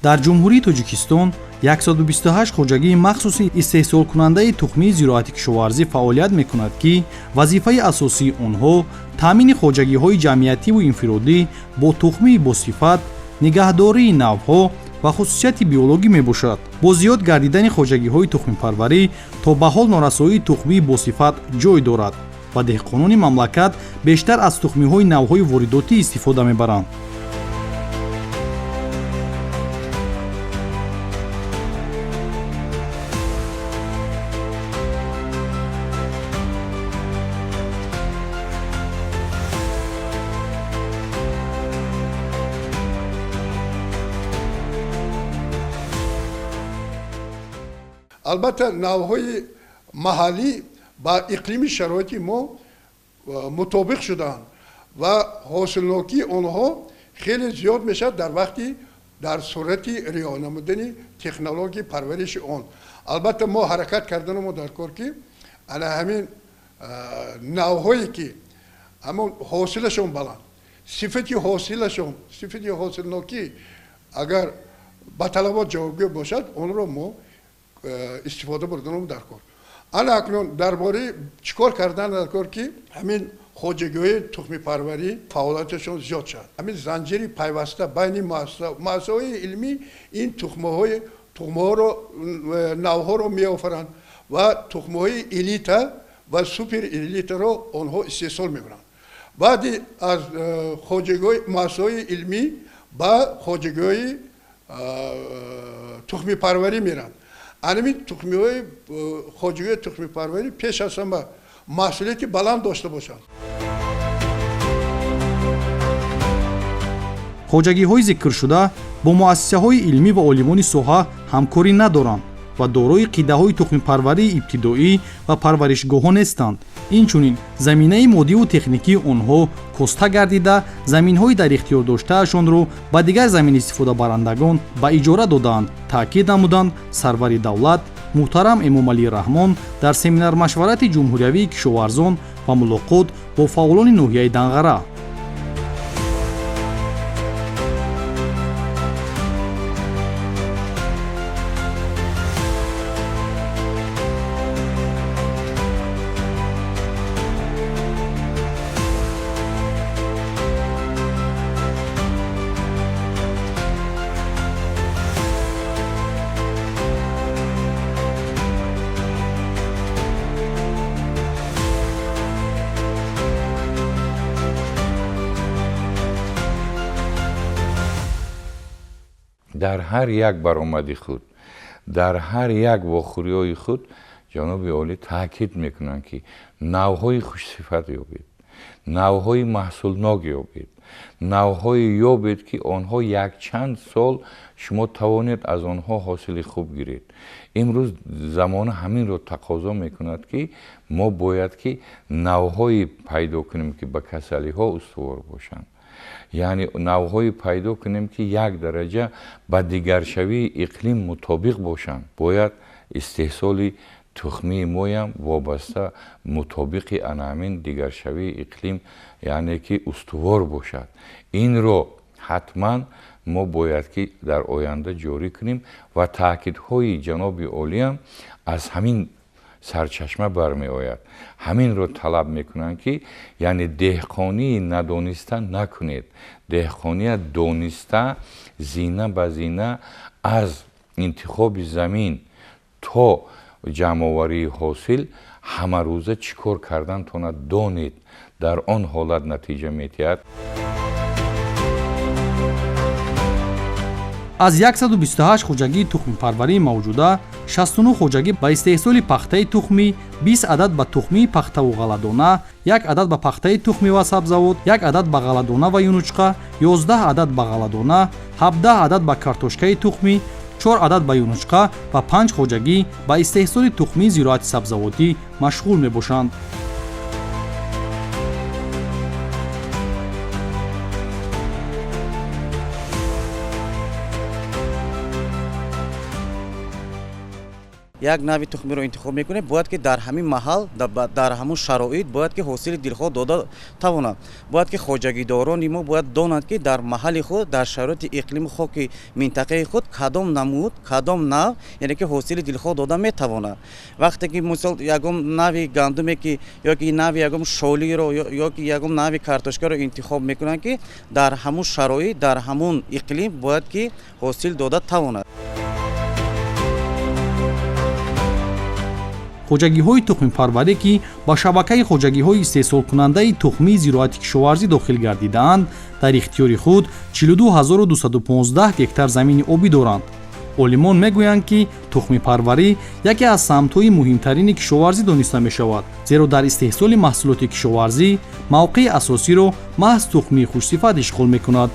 Дар Ҷумҳурии Тоҷикистон 128 хоҷагии махсуси истеҳсолкунандаи тухмии зироати кишоварзӣ фаъолият мекунад, ки вазифаи асосии онҳо таъмини хоҷагиҳои ҷамъиятиву инфиродӣ бо тухмии босифат, нигаҳдории навъҳо ва хусусияти биологӣ мебошад. Бо зиёд гардидани хоҷагиҳои тухмипарварӣ то ба ҳол норасоии тухмии босифат ҷой дорад ва деҳқонони мамлакат бештар аз тухмиҳои навъҳои воридотӣ истифода мебаранд. Албатта, навъҳои маҳаллӣ ба иқлими шароити мо мутобиқ шудаанд ва ҳосилнокии онҳо хеле зиёд мешавад дар вақти дар сурати риоя намудани технологияи парвариши он. Албатта, мо ҳаракат карданамо дар кор, ки ана ҳамин навъҳое, ки ҳамон ҳосилашон баланд, сифати ҳосилашон, сифати ҳосилнокӣ агар ба талабот ҷавобгӯ бошад, онро мо истифода бурданам дар кор. Ана акнун дар бораи чӣ кор кардан дар кор, ки ҳамин хоҷагиҳои тухмипарварӣ фаъолияташон зиёд шавад. Ҳамин занҷири пайваста байни муассисаҳои илмӣ ин тухмаҳои тухмаҳоро, навъҳоро меофаранд ва тухмаҳои элита ва супер элитаро онҳо истеҳсол мекунанд. Баъди аз хоҷагиҳои муассисаҳои илмӣ ба хоҷагиҳои тухмипарварӣ меранд. Анамин тухмиҳои хоҷагиҳои тухмипарварӣ пеш аз ҳама маҳсулияти баланд дошта бошанд. Хоҷагиҳои зикршуда бо муассисаҳои илмӣ ва олимони соҳа ҳамкорӣ надоранд ва дорои қитъаҳои тухмипарварии ибтидоӣ ва парваришгоҳҳо нестанд. Инчунин заминаи моддиву техникии онҳо коста гардида, заминҳои дар ихтиёр доштаашонро ба дигар заминистифодабарандагон ба иҷора додаанд, таъкид намуданд сарвари давлат муҳтарам Эмомалӣ Раҳмон дар семинар-машварати ҷумҳуриявии кишоварзон ва мулоқот бо фаъолони ноҳияи Данғара. Дар ҳар як баромади худ, дар ҳар як вохӯриҳои худ ҷаноби олӣ таъкид мекунанд, ки навъҳои хушсифат ёбед, навъҳои маҳсулнок ёбед, навъҳое ёбед, ки онҳо якчанд сол шумо тавонед аз онҳо ҳосили хуб гиред. Имрӯз замона ҳаминро тақозо мекунад, ки мо бояд ки навъҳое пайдо кунем, ки ба касалиҳо устувор бошанд, яъне навъҳое пайдо кунем, ки як дараҷа ба дигаршавии иқлим мутобиқ бошанд. Бояд истеҳсоли тухмии моям вобаста мутобиқи ана ҳамин дигаршавии иқлим, яъне ки устувор бошад. Инро ҳатман мо бояд ки дар оянда ҷорӣ кунем ва таъкидҳои ҷаноби олиам аз ҳамин сарчашма бармеояд. Ҳаминро талаб мекунанд, ки яъне деҳқонии надониста накунед, деҳқония дониста, зина ба зина, аз интихоби замин то ҷамъоварии ҳосил ҳамарӯза чӣ кор кардантона донед, дар он ҳолат натиҷа медиҳад. Аз 128 хоҷагии тухмипарварии мавҷуда 69 хоҷагӣ ба истеҳсоли пахтаи тухмӣ, 20 адад ба тухмии пахтаву ғалладона, як адад ба пахтаи тухмӣ ва сабзавот, як адад ба ғалладона ва юнучқа, 11 адад ба ғалладона, 17 адад ба картошкаи тухмӣ, 4 адад ба юнучқа ва 5 хоҷагӣ ба истеҳсоли тухмии зироати сабзавотӣ машғул мебошанд. Як нави тухмиро интихоб мекунем, бояд ки дар ҳамин маҳал, дар ҳамун шароит бояд ки ҳосили дилхоҳ дода тавонад. Бояд ки хоҷагидорони мо бояд донанд, ки дар маҳалли худ, дар шароити иқлими хоки минтақаи худ кадом намуд, кадом нав, яъне ки ҳосили дилхоҳ дода метавонад. Вақте ки мисол ягон нави гандуме ки ё ки нави ягон шолиро ё ки ягон нави картошкаро интихоб мекунанд, ки дар ҳамун шароит, дар ҳамун иқлим бояд ки ҳосил дода тавонад. Хоҷагиҳои тухмипарварӣ, ки ба шабакаи хоҷагиҳои истеҳсолкунандаи тухмии зироати кишоварзӣ дохил гардидаанд, дар ихтиёри худ 42215 гектар замини обӣ доранд. Олимон мегӯянд, ки тухмипарварӣ яке аз самтҳои муҳимтарини кишоварзӣ дониста мешавад, зеро дар истеҳсоли маҳсулоти кишоварзӣ мавқеи асосиро маҳз тухмии хушсифат ишғол мекунад.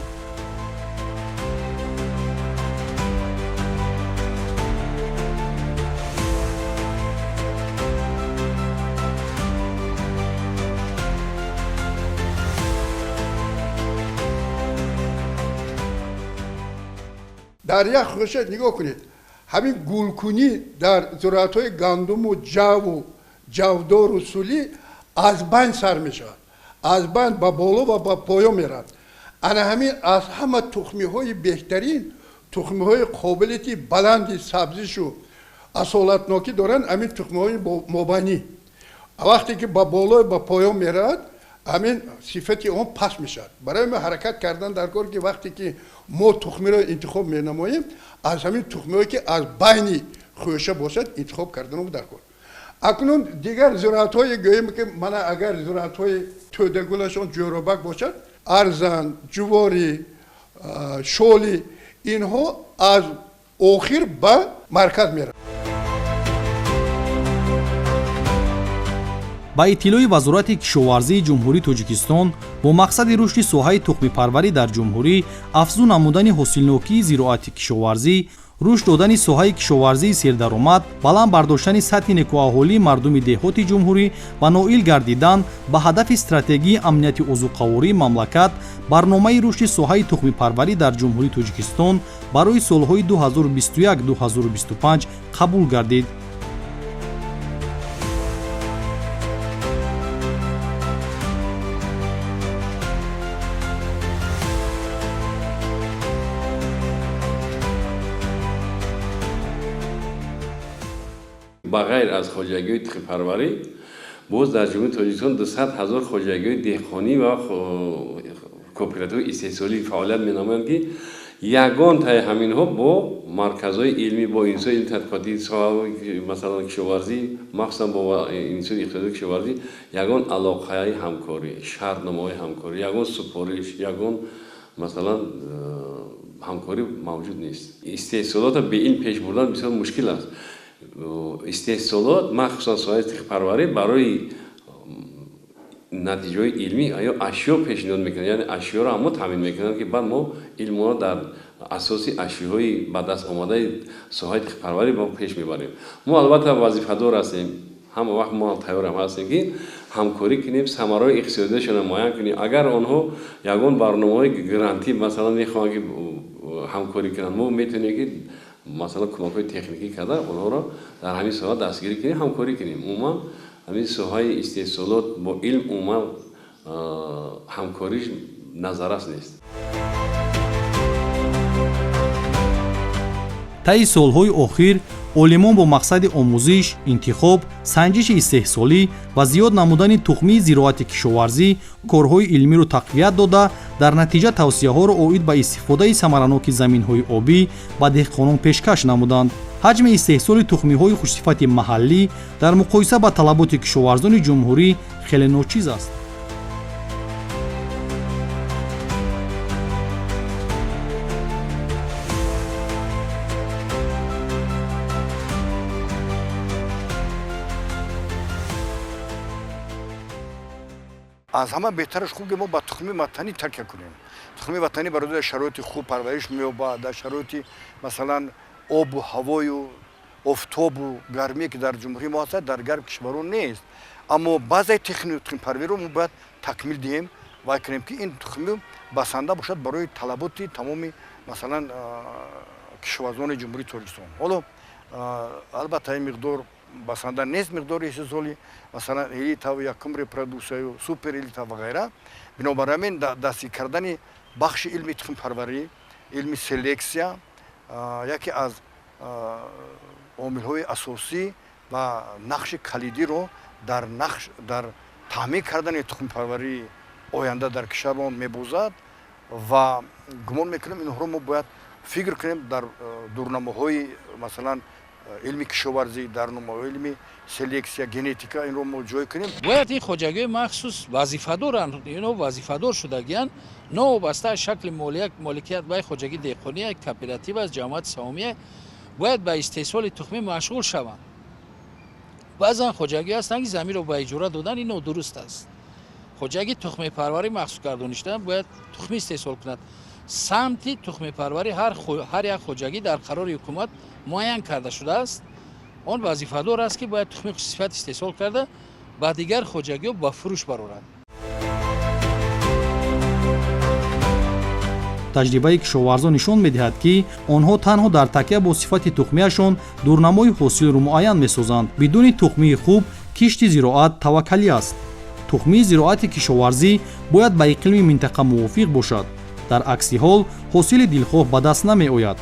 Дар як хӯша нигоҳ кунед, ҳамин гулкунӣ дар зироатҳои гандуму ҷаву ҷавдору сулӣ аз байн сар мешавад, аз байн ба боло ва ба поё меравад. Ана ҳамин аз ҳама тухмиҳои беҳтарин, тухмиҳои қобилияти баланди сабзишу асолатнокӣ доранд ҳамин тухмиҳои мобайнӣ. Вақте ки ба боло ба поё меравад, ҳамин сифати он паст мешавад. Барои мо ҳаракат кардан дар кор, ки вақте ки мо тухмиро интихоб менамоем, аз ҳамин тухмиҳое ки аз байни хӯша бошад интихоб карданом дар кор. Акнун дигар зироатҳое гӯем, ки мана агар зироатҳои тӯдагулашон ҷӯробак бошад, арзан, ҷуворӣ, шоли, инҳо аз охир ба марказ мераванд. Ба иттилои Вазорати кишоварзии Ҷумҳурии Тоҷикистон бо мақсади рушди соҳаи тухмипарварӣ дар ҷумҳурӣ, афзун намудани ҳосилнокии зироати кишоварзӣ, рушд додани соҳаи кишоварзии сердаромад, баланд бардоштани сатҳи некӯаҳолии мардуми деҳоти ҷумҳурӣ ва ноил гардидан ба ҳадафи стратегии амнияти озуқавории мамлакат, барномаи рушди соҳаи тухмипарварӣ дар Ҷумҳурии Тоҷикистон барои солҳои 2021-2025 қабул гардид. Ба ғайр аз хоҷагиҳои тухмипарварӣ, боз дар Ҷумҳурии Тоҷикистон 200 ҳазор хоҷагиҳои деҳқонӣ ва кооперативҳои истеҳсолӣ фаъолият менамоянд, ки ягон таи ҳаминҳо бо марказҳои илмӣ, бо институти илми тадқиқотии соҳаи масалан кишоварзӣ, махсусан бо институти иқтисодии кишоварзӣ ягон алоқаи ҳамкорӣ, шартномаҳои ҳамкорӣ, ягон супориш, ягон масалан ҳамкорӣ мавҷуд нест. Истеҳсолотро бе илм пеш бурдан бисёр мушкил аст. Истеҳсолот, махсусан соҳаи тухмипарварӣ, барои натиҷаҳои илмӣ ё ашё пешниҳод мекунанд, яъне ашёро ҳамо таъмин мекунанд, ки баъд мо илмро дар асоси ашёҳои ба даст омадаи соҳаи тухмипарварӣ мо пеш мебарем. Мо албатта вазифадор ҳастем, ҳама вақт мо тайёрам ҳастем, ки ҳамкорӣ кунем, самараҳои иқтисодиашонро муайян кунем. Агар онҳо ягон барномаҳои грантӣ масалан мехоҳанд, ки ҳамкорӣ кунанд, мо метавонем, ки масалан кӯмакҳои техникӣ карда онҳоро дар ҳамин соҳа дастгирӣ кунем, ҳамкорӣ кунем. Умуман ҳамин соҳаи истеҳсолот бо илм умуман ҳамкориш назаррас нест. Таи солҳои охир олимон бо мақсади омӯзиш, интихоб, санҷиши истеҳсолӣ ва зиёд намудани тухмии зироати кишоварзӣ корҳои илмиро тақвият дода, дар натиҷа тавсияҳоро оид ба истифодаи самараноки заминҳои обӣ ба деҳқонон пешкаш намуданд. Ҳаҷми истеҳсоли тухмиҳои хушсифати маҳаллӣ дар муқоиса ба талаботи кишоварзони ҷумҳурӣ хеле ночиз аст. Аз ҳама беҳтараш хуб, ки мо ба тухми ватанӣ такя кунем. Тухми ватанӣ барои дар шароити хуб парвариш меёбад, дар шароити масалан обу ҳавою офтобу гармие, ки дар ҷумҳурии мо ҳастад, дар гарм кишварон нест. Аммо баъзеи тухмипарвариро мо бояд такмил диҳем ва кунем, ки ин тухми басанда бошад барои талаботи тамоми масалан кишоварзони Ҷумҳурии Тоҷикистон. Ҳоло Албатта, ин миқдор басанда нест, миқдори истеҳсоли, масалан, элитаву якум репродуксияю супер элита ва ғайра. Бинобар ҳамин дастгир кардани бахши илми тухмипарварӣ, илми селексия яке аз омилҳои асосӣ ва нақши калидиро дар таъмин кардани тухмипарварии оянда дар кишвармон мебозад ва гумон мекунем, инҳоро мо бояд фикр кунем дар дурнамоҳои, масалан, илми кишоварзӣ, дар дурнамоҳои илми селексия, генетика инро мо ҷой кунем. Бояд ин хоҷагиҳои махсус вазифадоранд, ино вазифадор шудагиянд, новобаста аз шакли моликият вай хоҷагии деҳқонӣ, кооператив аст, ҷамоати саҳомия, бояд ба истеҳсоли тухмӣ машғул шаванд. Баъзан хоҷагӣ ҳастанд, ки заминро ба иҷора додан, ин нодуруст аст. Хоҷагии тухмипарварӣ махсус гардоништан бояд тухмӣ истеҳсол кунад. Самти тухмипарварӣ ҳар як хоҷагӣ дар қарори ҳукумат муайян карда шудааст. Он вазифадор аст, ки бояд тухми хушсифат истеҳсол карда, ба дигар хоҷагиҳо ба фурӯш барорад. Таҷрибаи кишоварзон нишон медиҳад, ки онҳо танҳо дар такя бо сифати тухмияшон дурнамои ҳосилро муайян месозанд. Бидуни тухмии хуб кишти зироат таваккалӣ аст. Тухмии зироати кишоварзӣ бояд ба иқлими минтақа мувофиқ бошад. Дар акси ҳол ҳосили дилхоҳ ба даст намеояд.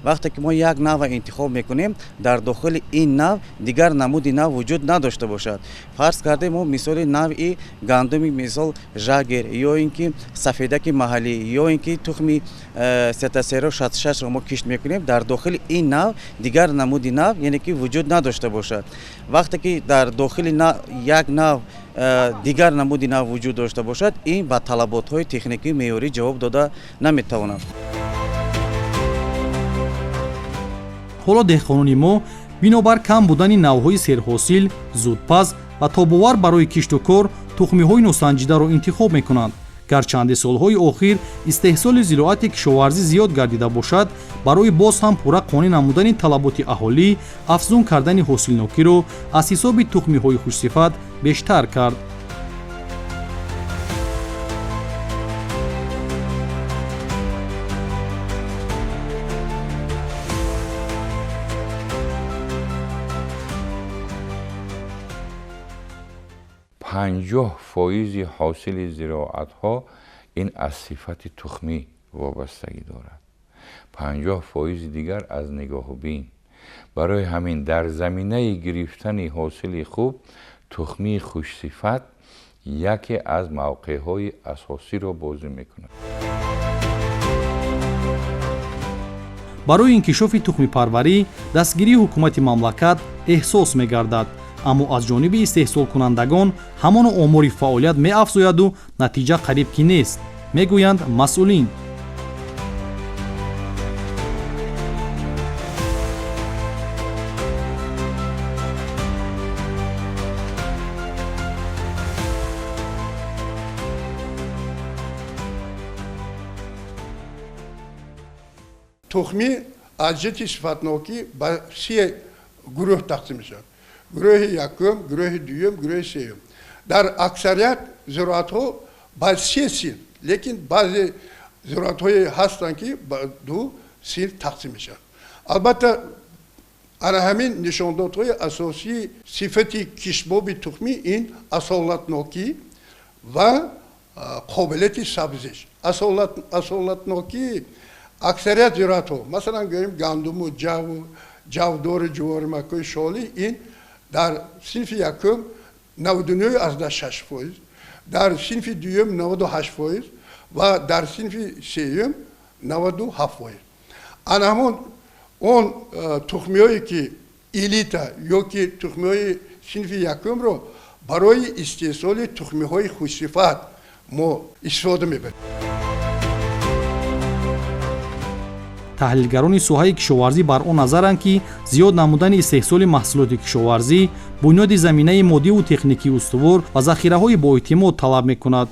Вақте ки мо як навъ интихоб мекунем, дар дохили ин нав дигар намуди нав вуҷуд надошта бошад. Фарз кардем, мо мисоли навъи гандуми, мисол, жагер ё ин ки сафедаки маҳаллӣ ё ин ки тухми сетасеро 66-ро мо кишт мекунем, дар дохили ин нав дигар намуди нав, яъне ки вуҷуд надошта бошад. Вақте ки дар дохили як нав дигар намуди нав вуҷуд дошта бошад, ин ба талаботҳои техникии меъёрӣ ҷавоб дода наметавонад. Ҳоло деҳқонони мо бинобар кам будани навъҳои серҳосил, зудпаз ва тобовар барои кишту кор тухмиҳои носанҷидаро интихоб мекунанд. Гарчанде солҳои охир истеҳсоли зироати кишоварзӣ зиёд гардида бошад, барои боз ҳам пурра қонеъ намудани талаботи аҳолӣ афзун кардани ҳосилнокиро аз ҳисоби тухмиҳои хушсифат бештар кард. 50% ҳосили зироатҳо ин аз сифати тухмӣ вобастагӣ дорад, 50% дигар аз нигоҳубин. Барои ҳамин дар заминаи гирифтани ҳосили хуб тухмии хушсифат яке аз мавқеъҳои асосиро бозӣ мекунад. Барои инкишофи тухмипарварӣ дастгирии ҳукумати мамлакат эҳсос мегардад, аммо аз ҷониби истеҳсолкунандагон ҳамон омори фаъолият меафзояду натиҷа қариб ки нест, мегӯянд масъулин. Тухмӣ аз ҷиҳати сифатнокӣ ба се гурӯҳ тақсим мешавад: гурӯҳи якум, гурӯҳи дуюм, гурӯҳи сеюм. Дар аксарият зироатҳо ба се синф, лекин баъзе зироатҳое ҳастанд, ки ба ду синф тақсим мешаванд. Албатта, ана ҳамин нишондодҳои асосии сифати кишбоби тухмӣ ин асолатнокӣ ва қобилияти сабзиш. Асолатнокии аксарият зироатҳо, масалан, гӯем, гандуму ҷаву ҷавдори, ҷуворимакои, шолӣ, ин дар синфи якум 99,6%, дар синфи дуюм 98% ва дар синфи сеюм 97%. Ана ҳамон он тухмиҳое, ки элита ё ки тухмиҳои синфи якумро барои истеҳсоли тухмиҳои хушсифат мо истифода мебарем. Таҳлилгарони соҳаи кишоварзӣ бар он назаранд, ки зиёд намудани истеҳсоли маҳсулоти кишоварзӣ бунёди заминаи моддиву техникии устувор ва захираҳои боэътимод талаб мекунад.